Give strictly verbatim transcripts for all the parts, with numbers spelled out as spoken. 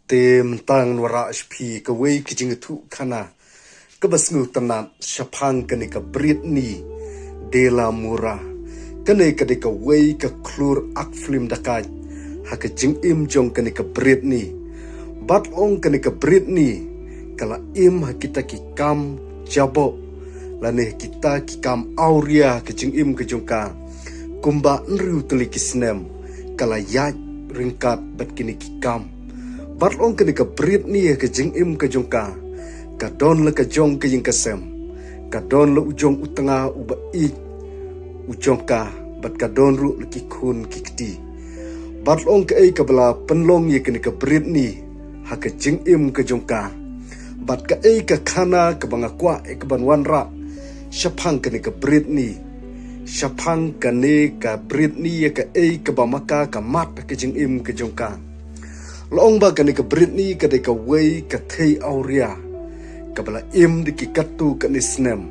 Te mynta ngan wanrah sha phi kawei ka jingïathuhkhana kaba sngewtynnat shaphang kane ka Brittany de la Mora. Kane ka dei kawei ka khlur ak phlim dakaid ha ka jingim jong kane ka Brittany. Bad ong kane ka Brittany ka la im ha kita ki kam jaboh lane ha kita ki kam awria ha ka jingim ka jong ka. Kumba hynriew tylli ki snem ka la ïaid ryngkat bad kine ki kam. Bad long kane ka Brittany ha ka jingim ka jong ka, ka don la ka jong ka ïing ka sem, ka don la u jong u tnga uba ïeit u jong ka, bad ka don ruh la ki khun ki kti. Bad long kaei kaba la pynlong ïa kane ka Brittany ha ka jingim ka jong ka. Bad kaei ka khana kaba nga kwah ïa kaban wanrah shaphang kane ka Brittany. Shaphang kane ka Brittany ïa kaei kaba ma ka ka mad ha ka jingim ka jong ka. La ong ba kane ka Brittany ka dei kawei ka thei awria kaba la im da ki katto katne snem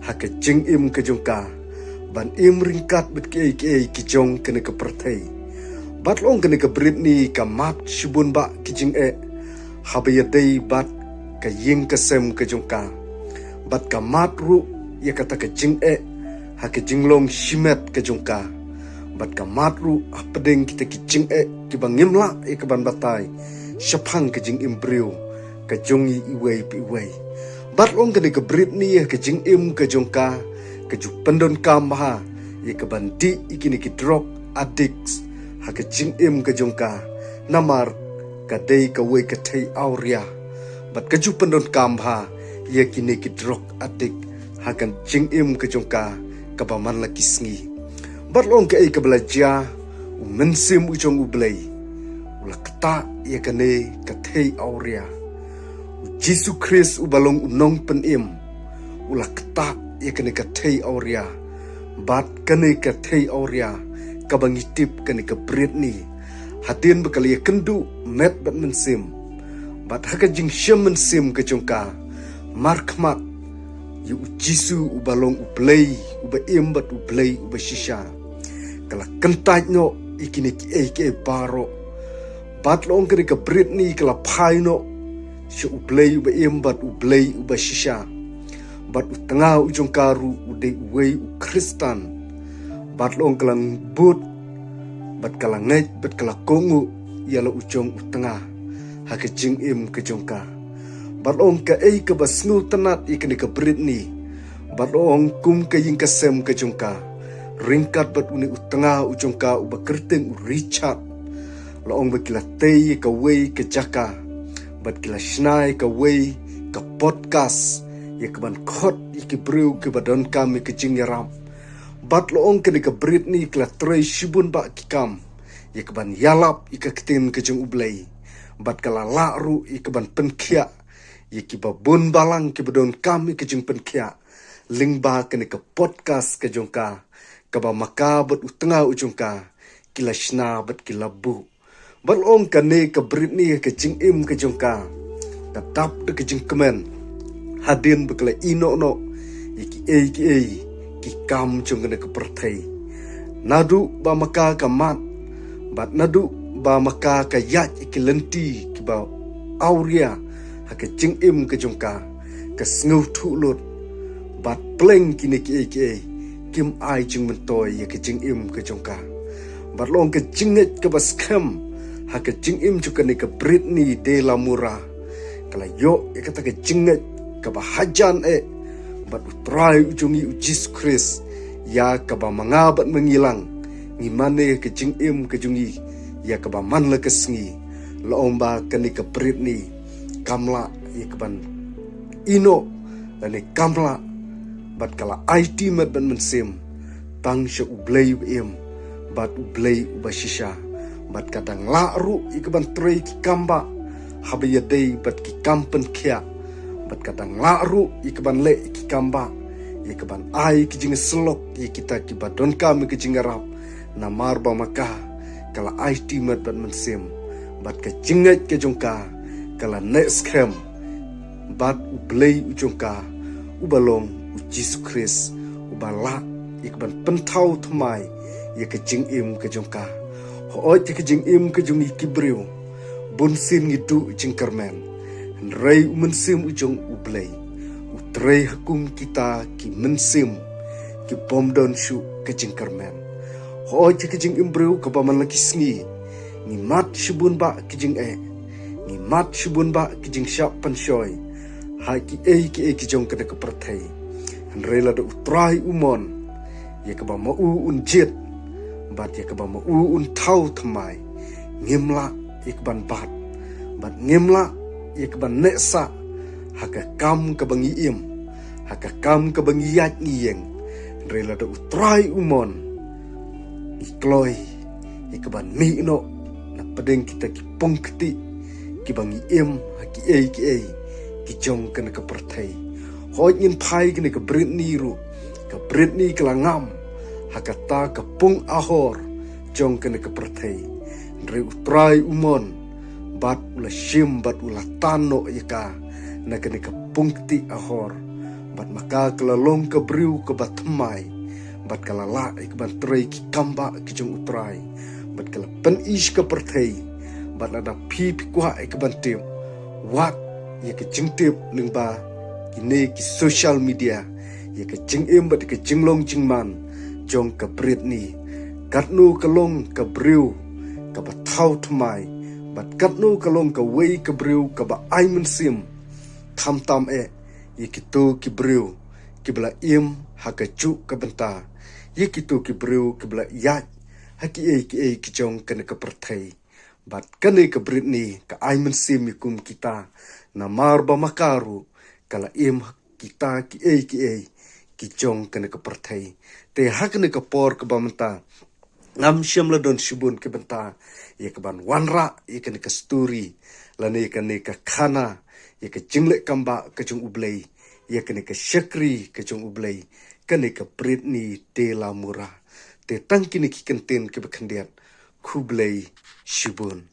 ha ka jingim ka jong ka, ban im ryngkat bad kiei kiei ki jong kane ka pyrthei. Bad la ong kane ka Brittany ka mad shibun bah ki jingeh haba ïadei bad ka ïing ka sem ka jong ka. Bad ka mad ruh ïa kata ka jingeh ha ka jinglong shimet ka jong ka. Bad ka mad ruh hapdeng kita ki jingeh kiba ngim lah ïa kaban batai shaphang ka jingim briew ka jong i iwei pa iwei. Bad long kane ka Brittany ha ka jingim ka jong ka, ka ju pyndonkam bha ïa kaban dih ïa kine ki drug addicts ha ka jingim ka jong ka. Namar ka dei kawei ka thei awria. Bad ka ju pyndonkam bha ïa kine ki drug addict ha ka jingim ka jong ka kaba man la ki sngi. Bad long kaei kaba la jia, u Mynsiem u jong U Blei u la ktah ïa kane ka thei awria. U Jisu Khrist uba long u nongpynim u la ktah ïa kane ka thei awria. Bad kane ka thei awria kaba ngi tip kane ka Brittany, hadien ba ka la ïakynduh met bad mynsiem, bad ha ka jingshem mynsiem ka jong ka, markhmat ïa U Jisu uba long U Blei uba im bad U Blei uba shisha. Ka la kyntait noh ïa kine kiei kiei baroh. Bad long kane ka Brittany ka la phai noh sha U Blei uba im bad U Blei uba shisha. Bad u tnga u jong ka ruh u dei uwei u Khristan. Bad long ka la ngbud, bad ka la ngeit, bad ka la kohnguh ïa la u jong u tnga ha ka jingim ka jong ka. Bad long kaei kaba sngewtynnat ïa kane ka Brittany. Bad long kum ka ïing ka sem ka jong ka, ryngkat bad une u tnga u jong ka uba kyrteng u Richard, la ong ba ki la tei ïa kawei ka jaka, bad ki la shna ïa kawei ka podcast ïa kaban khot ïa ki briew kiba donkam ïa ka jingïarap. Bad la ong kane ka Brittany ka la trei shibun bah ki kam ïa kaban ïalap ïa ka ktien ka jong U Blei. Bad ka la lah ruh ïa kaban pynkhiah ïa kiba bun balang kiba donkam ïa ka jingpynkhiah lyngba kane ka podcast ka jong ka, kaba ma ka bad u tnga u jong ka ki la shna bad ki la buh. Bad long kane ka Brittany ha ka jingim ka jong ka, ka dap da ka jingkmen hadien ba ka la ïehnoh noh ïa kiei kiei ki kam jong kane ka pyrthei. Naduh ba ma ka ka mad, bad naduh ba ma ka ka ïaid ïa ki lynti kiba awria ha ka jingim ka jong ka, ka sngewthuh lut. Bad pleng kine kiei kiei kim ai jingmyntoi ïa ka jingim ka jong ka. Bad long ka jingngeit kaba skhem ha ka jingim jong kane ka Brittany de la Mora. Ka la ïoh ïa kata ka jingngeit kaba hajan eh bad U Trai u jong ngi U Jisu Khrist, ïa kaba ma nga bad ma ngi lang ngi mane ha ka jingim ka jong ngi ïa kaba man la ka sngi. La ong ba kane ka Brittany kam lah ïa kaban ïehnoh lane kam lah, bad ka la aiti met bad mynsiem tang sha U Blei uba im bad U Blei uba shisha. Bad ka dang lah ruh ïa kaban trei ki kam bah haba ïadei bad ki kam pynkhiah. Bad ka dang lah ruh ïa kaban leh ki kam bah ïa kaban ai ki jingsyllok ïa kita kiba donkam ïa ka jingïarap namar ba ma ka ka la aiti met bad mynsiem. Bad ka jingngeit ka jong ka ka la neh skhem bad U Blei u jong ka, uba long U Jisu Khrist, uba lah ïa kaban pynthaw thymmai ïa ka jingim ka jong ka. Hooid, ïa ka jingim ka jong ngi ki briew, Bunsien ngi duh jingkyrmen, hynrei u Mynsiem u jong U Blei u trei ha kum kita ki mynsiem ki bym don shuh ka jingkyrmen. Hooid, ka jingim briew kaba man la ki sngi, ngi mad shibun bah ki jingeh, ngi mad shibun bah ki jingshah pynshoi ha kiei kiei ki jong kane ka pyrthei. Hynrei lada U Trai u mon, ïa kaba ma u un jied bad ïa kaba ma u un thaw thymmai, ngim lah ïa kaban bat bad ngim lah ïa kaban neh sah ha ka kam kaba ngi im, ha ka kam kaba ngi ïaid ngi ïeng. Hynrei lada U Trai u mon, ngi kloi ïa kaban mih noh na pdeng kita ki pung kti kiba ngi im ha kiei kiei ki jong kane ka pyrthei. Hooid, ngin phai kane ka Britney ruh, ka Britney ka la ngam ha kata ka pung ahor jong kane ka pyrthei. Hynrei U Trai u mon bad u la shim bad u la tan noh ïa ka na kane ka pung kti ahor. Bad ma ka ka la long ka briew kaba thymmai bad ka la lah ïa kaban trei ki kam bah ki jong U Trai. Bad ka la pyni sha ka pyrthei. Bad lada phi phi kwah ïa kaban tip, wat ïa ka jingtip lyngba kine ki social media ïa ka jingim bad ïa ka jinglong jingman jong ka Britney. Katno ka long ka briew kaba thaw thymmai bad katno ka long kawei ka briew kaba ai mynsiem. Khamtam eh ïa kito ki briew kiba la im ha kajuh ka bynta, ïa kito ki briew kiba la ïaid ha kiei kiei ki jong kane ka pyrthei. Bad kane ka Britney ka ai mynsiem ïa kum kita, namar ba ma ka ruh ka la im ha kita kiei kiei ki jong kane ka pyrthei. Te ha kane ka por kaba mynta, ngam shym la don shibun ki bynta ïa kaban wanrah ïa kane ka story lane kane ka khana ïa ka jingleh kam bah ka jong U Blei, ïa kane ka shakri ka jong U Blei, kane ka Britney De La Mora. Te tang kine ki kyntien kiba khyndiat. Khublei shibun.